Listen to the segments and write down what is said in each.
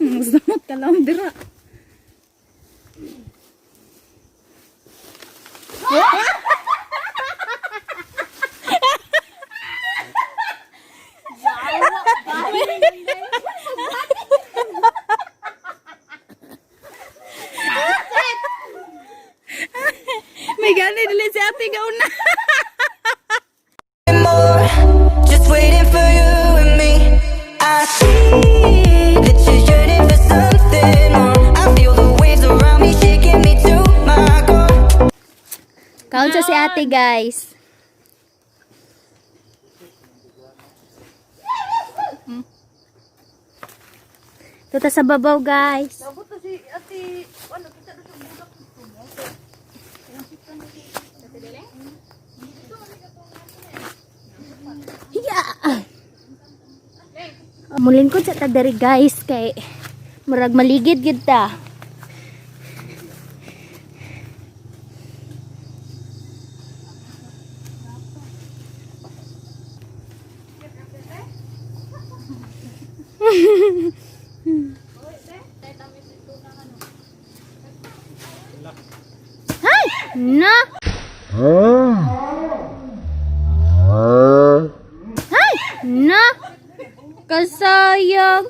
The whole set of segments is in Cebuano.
Mas damot ka lang dira. May gani dili si ate gauna. More, just waiting for you and me. I see that you're yearning for something more. I feel the waves around me shaking me to my core. Kaon sa si ate, guys. Tuta sa babaw, guys. Yeah. Mulingkod sa tadari, guys, kay murag maligid gid ta. Ay! Na! Ay! Na! Kasayang!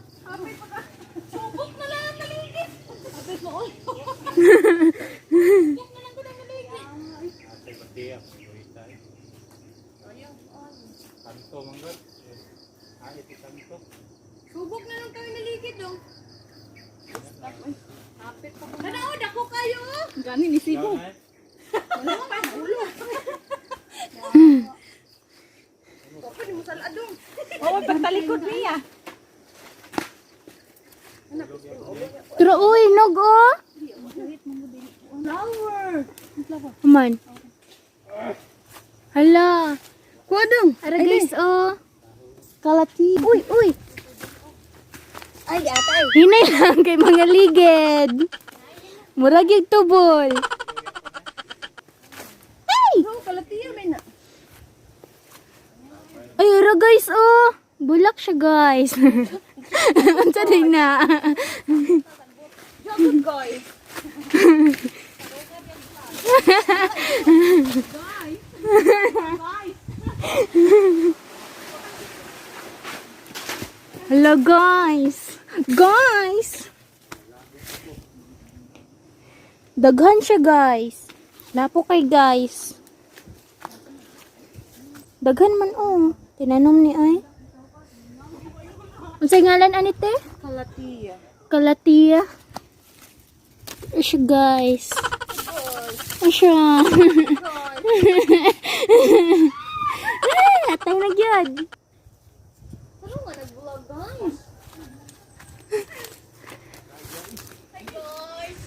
Kanto manggod. Ah, ito kanto. Subok na lang kami naligid dong. Kana oh, dako kayo. Gani ni Sibo. Wala pa ulo. Pagtalikod niya. Pero uy, nog oh! Flower. Aman. Hala. Kuha dong. Ara guys, oh. Kalati. Uy, uy. Ay, atay. Hinay lang kay mga ligid. Murag yung tubol. Hey! Oh, kalatiya may na. Ay, ara guys, oh. Bulak siya, guys. Unsa din na? Good guys. Hello, guys. Guys! Daghan siya, guys. Lapo kay guys. Daghan man, oh. Tinanom ni ay. Unsay ngalan ani te? Kalatiya. Kalatia. Ito siya, guys. Ito siya. Ah, atay na gyud. Ano nga nag-vlog, guys? Hi, guys.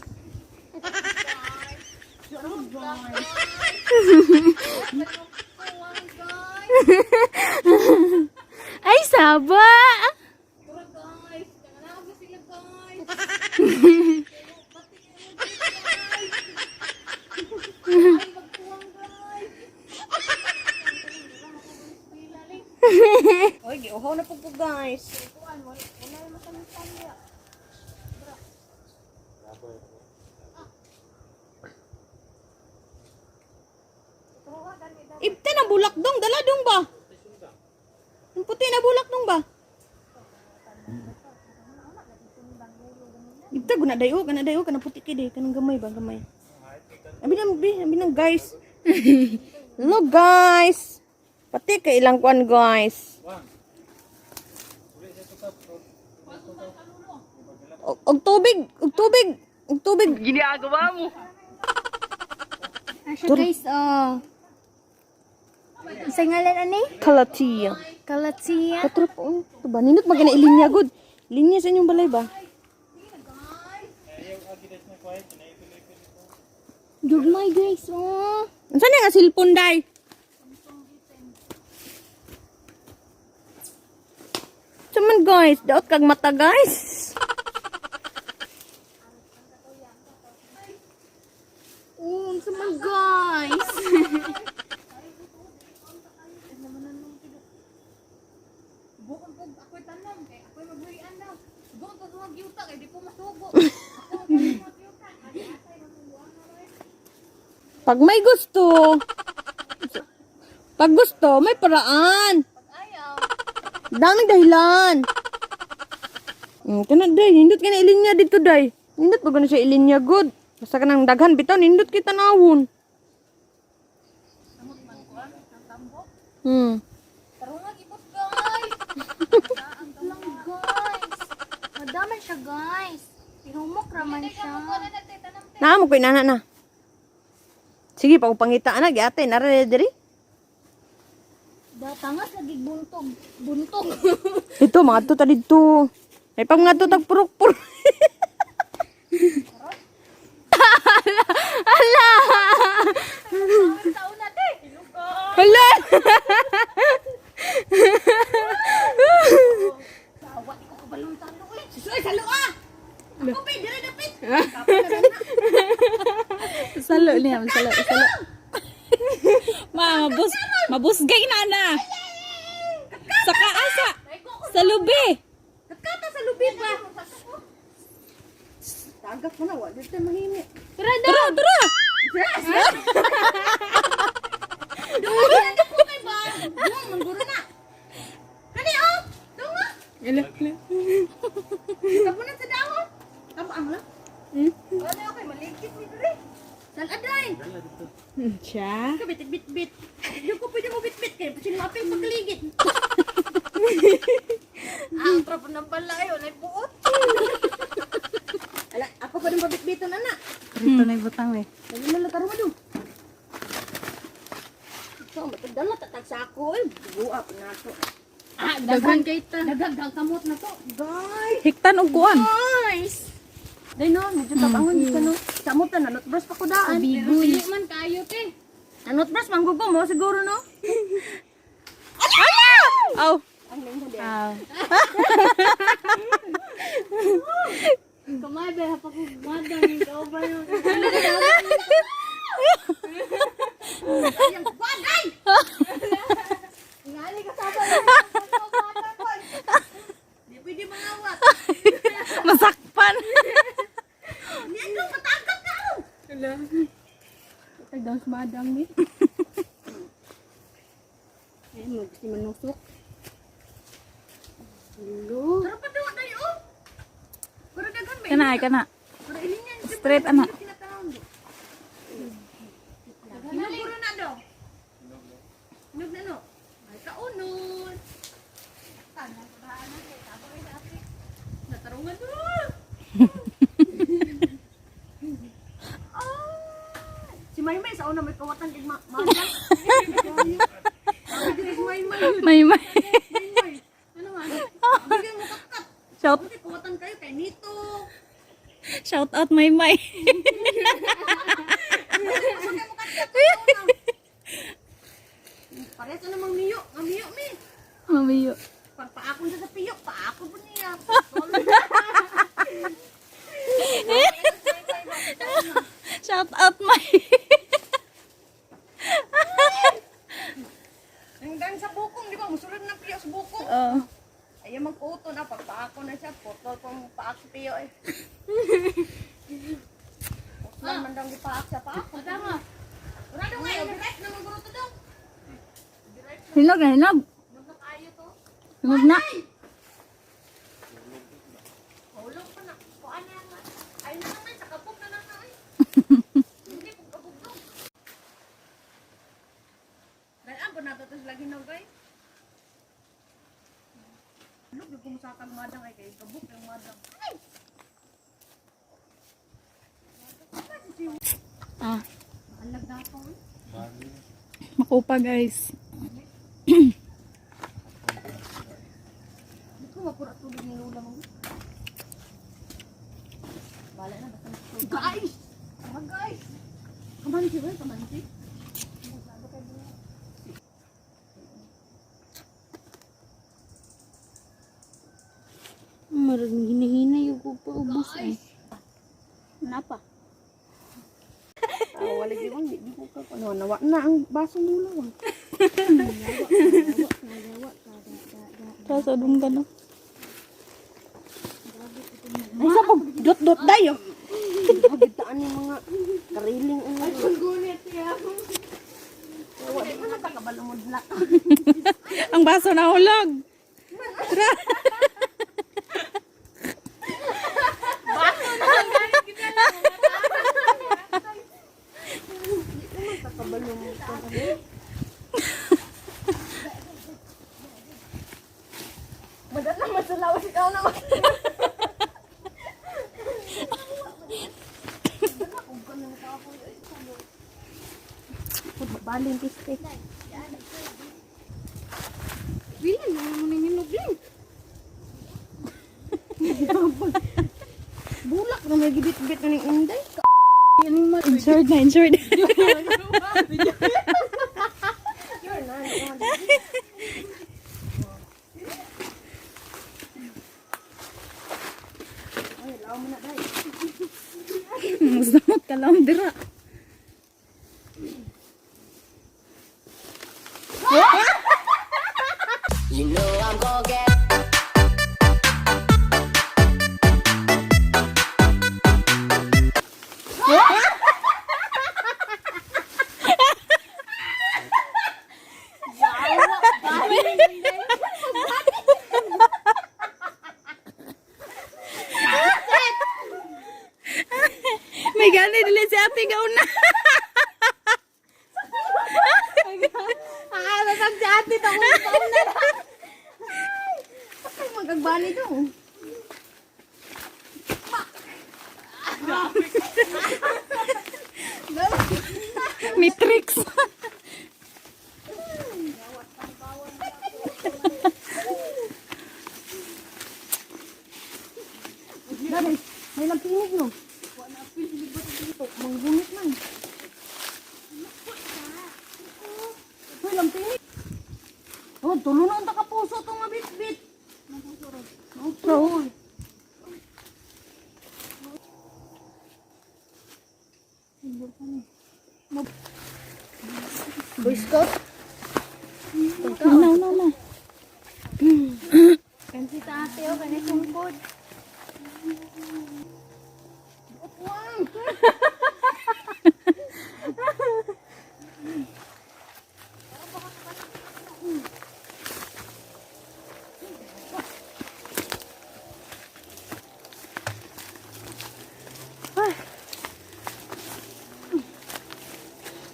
Ay, saba! Guys, nanganawag na sila, guys. Oy, giuhaw na po po, guys. Ibte na bulak dong, dala dong ba? Ang puti na bulak dong ba? Ibte guna dayo, kana dayo, kana puti kay day, kanang gamay ba, gamay. Abi na bi, abi na guys. Look, guys. Pati kay ilang kuan, guys. Og tubig, og tubig, og tubig. Asya guys, oh. Unsay ngalan ani? Kalatia. Kalatia. Katrop oh. Ito ba? Nindot magana ilinya good. Linya sa inyong balay ba? Gugmay guys, oh. Unsa na nga cellphone day? Saman guys, daot kag mata, guys. Oh, unsa man, guys. Pag may gusto, pag gusto, may paraan. Daming dahilan. Kana day, nindot ka na ilinya dito day. Nindot pa na siya ilinya good. Basta ka nang daghan bitaw, nindot kita nawon. Lang guys. Madaman siya guys. Ihumok raman siya. Naa mo ko inana na. Sige, pag pangita ana giate nara diri. Datangas lagi buntog. Buntog. Ito mga to ta dito. Ay pag mga to tag purok-purok. Ala! Hala! Susoy salo ah. Ako pa dire dapit. Salo niya, salo, salo. Ma, mabus, mabusgay na na. Sa kaasa, sa lubi. Katkata sa lubi ba? Tagak mo na wa dito mahimi. Tara daw. Tara, tara. Duwa na ko kay ba? Duwa mangguro na. Kani oh. Dunga. Ila, ila. Kapunan sa dahon. Tamo ang lang. Wala okay maligit ni dire. Sal aday. Siya. Ka bit bit bit. Di ko pwede mo bit bit kay sino apil pagkaligit. Ah, tropo ng pala ayo nay buot. Ala, ako pa rin pabit-biton ana. Rito na ibutang eh. Dali na lang tarong ado. Ito, matagdala tatag sa ako eh. Buwa pa na to. Ah, daghan kay ta. Daghan kamot na to. Guys! Hiktan og kuan. Guys. Day no, medyo tabangon dito no. Samot na, nanotbrush pa ko daan. Bigoy. Dili man kayo te. Nanotbrush, manggugo mo siguro no. Aw. Ang linggo di. Aw. Kamay ba pa ko madam over. Ayang kuwan ay! Ngali ka sa Di pwede mangawat. Masakpan. Niyan ko, matangkap na ako. Tagdang madam ni. Ay, mag si manusok. Hello. Tara pa daw, day oh. Pero daghan ba? Kana ay kana. Pero ilinyan. Straight ana. Hinog guro na daw. Hinog na no. Ay kaunod. Natarungan do. Ah! Si Maymay sa una may kawatan kay ma ma. Si Maymay. May may. Maymay. Ano nga? Bigyan mo katkat. Shout Buti kawatan kayo kay Nito. shout out may may. Parehas na namang miyo. Nga miyo mi. Mamiyo. Pag paakon siya sa piyok, paakon po niya. Shout out may. Hanggang sa bukong, di ba? Musulod ng piyok sa bukong. Oh. Ayaw magkuto na, pag paako na siya, putol pong paak sa piyo eh. Putol man daw gipaak sa paako. Tama. Wala daw ngayon, direct na maguro to daw. Hinog na hinog. Hinog na. Hulog pa na. Kuan na nga. Ay na naman, sa kabog na lang na eh. Hindi, kung kabog daw. Dahil po nato ito lagi na guys. Look, yung kumusakang madang ay kay kabog yung madang. Ay! Ah, Alag na ako eh. makupa guys. Hindi ko mapura tubig ni Lola mo. Bala na, basta matulog. Guys! Tama guys! Kamansi ba? Kamansi? Marag hinahina yung paubos ay. Napa. Ah, wala di bang di ko ka ano nawa na ang basong lula wa. Tara sa dunggan no. Gidot-dot dayo. Hagitaan ni mga kariling ano. Ay, panggunit siya. Wala man nakakabalumudlak. Ang baso na hulog. Tara. Madala masalawas ikaw na. Balin piste. Bilin na mo ning hinog lang. Bulak na may gibit-bit na ning inday. Insured na, insured. Mas damot ka lang dira. You know I'm gonna get. May gani dili si ate gauna. Ah, natag si ate tong na. Ay, magagbani dong. May tricks. Dali, may lampinig no. Manggumit man. Uy, lampinig. Oh, tulo na unta ka puso tong mabitbit. Uy. Boy Scout. No, no, no. Kansi ta ate oh kani sungkod.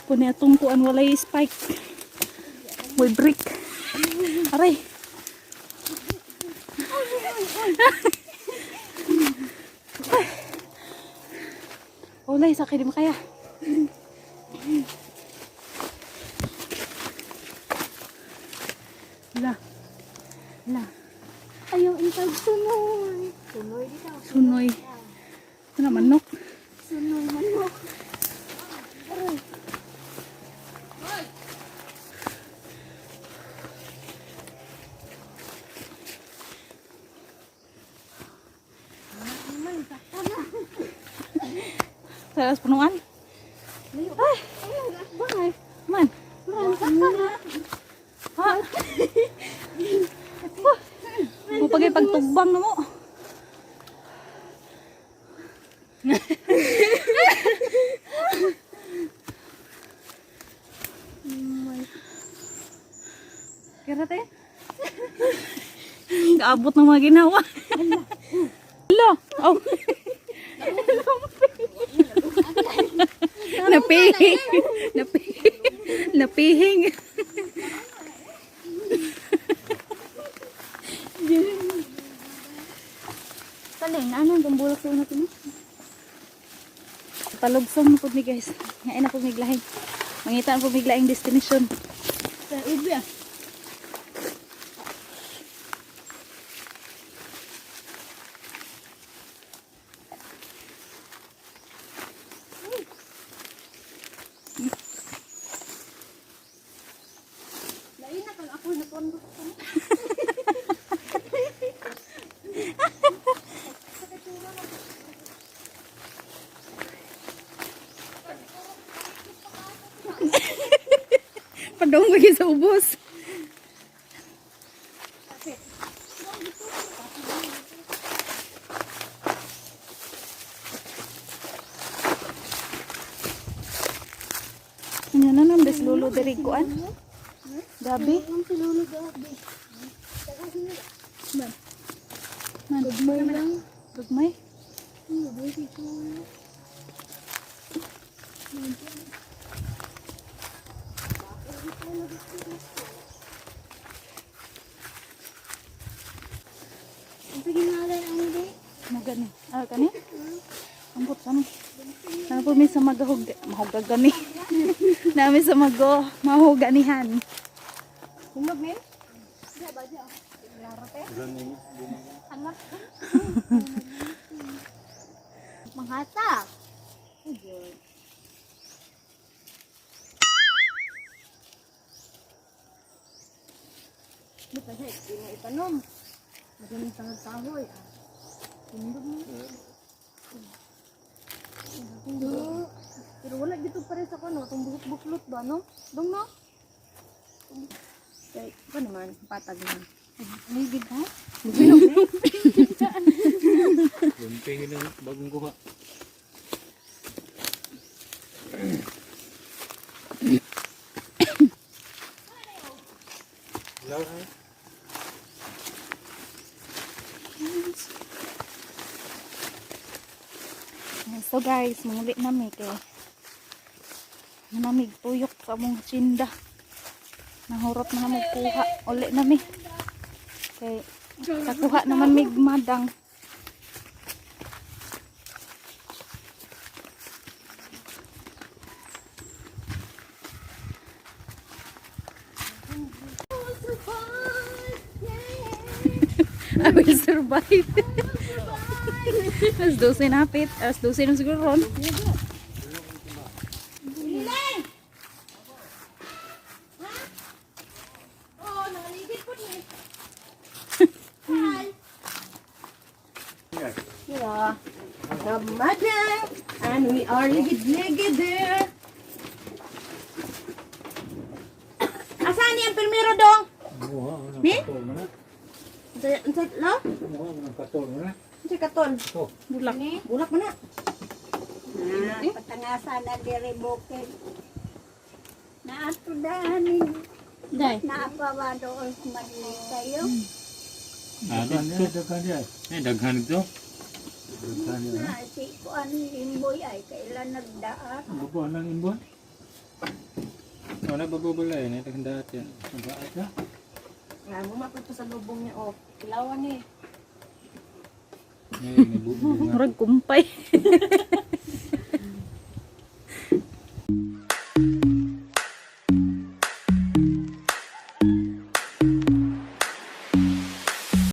Puni atong kuan walay spike. May brick. Aray. Ay. Ulay, sakit di makaya. La. La. Ayaw intag sunoy. Sunoy di ka. Sunoy. Ito na manok. Sunoy manok. Sa alas punuan. Ay. Man. Ha? Mo pagay pagtugbang na mo. Kira tayo. Kaabot ng mga ginawa. Hala. Oh. Napihing. Napihing. Napihing. Kaling ano ang bulak sa una kini? Palugsong na po mi guys. Ngayon na po miglahin. Mangita na po miglaing destination. Sa ubi ah. Lain na kang ako na kondo. Padong lagi sa ubos. Diri kuan. Gabi. Man. Gagmay lang. Gagmay. Sige nga lang ang di. Mo gani. Ah, kani? Ambot sa mi. Ano po mi sa magahog, mahugag gani. Nami sa mago, mahuganihan. Hinog ni? Manghatak. Di pa siya, di mo itanom. Magaling tangag kahoy. Ah. Tindog mo. Pero wala dito pa rin sa kuno, itong buklot ba, no? Dong, no? Kay, pa naman, patag naman. Ligid ha? Lumping yun ang bagong kuha. Hello, ha? So guys, manguli nami kay namig tuyok sa among sinda. Nahurot na namo kuha uli nami. Kay kakuha naman mig madang. I will survive. Alas 12 na hapit. Alas 12 na siguro ron. Oo, nangaligid po ni. Yeah. The madam, and we are ligid-ligid there. Asan ni ang primero dong? Muha mo ng Ni? katol mo na. Unsa unsa lo? Muha mo ng katol mo na. Unsa katon? Ito. Bulak. Bulak man na. Patangasan na diri bukid. Naatudahan Day. Naapawa doon kumadli kayo. Ah, dito. Daghan niya. Eh, daghan ito. Daghan niya. Na si kuan imboy ay kailan nagdaat. Bubuan lang imbuan. Wala babubula eh. Daghan daat yan. Daat na. Nga mo mapud sa lubong niya oh. Kilawan ni. Eh, may bunga. Murag kumpay.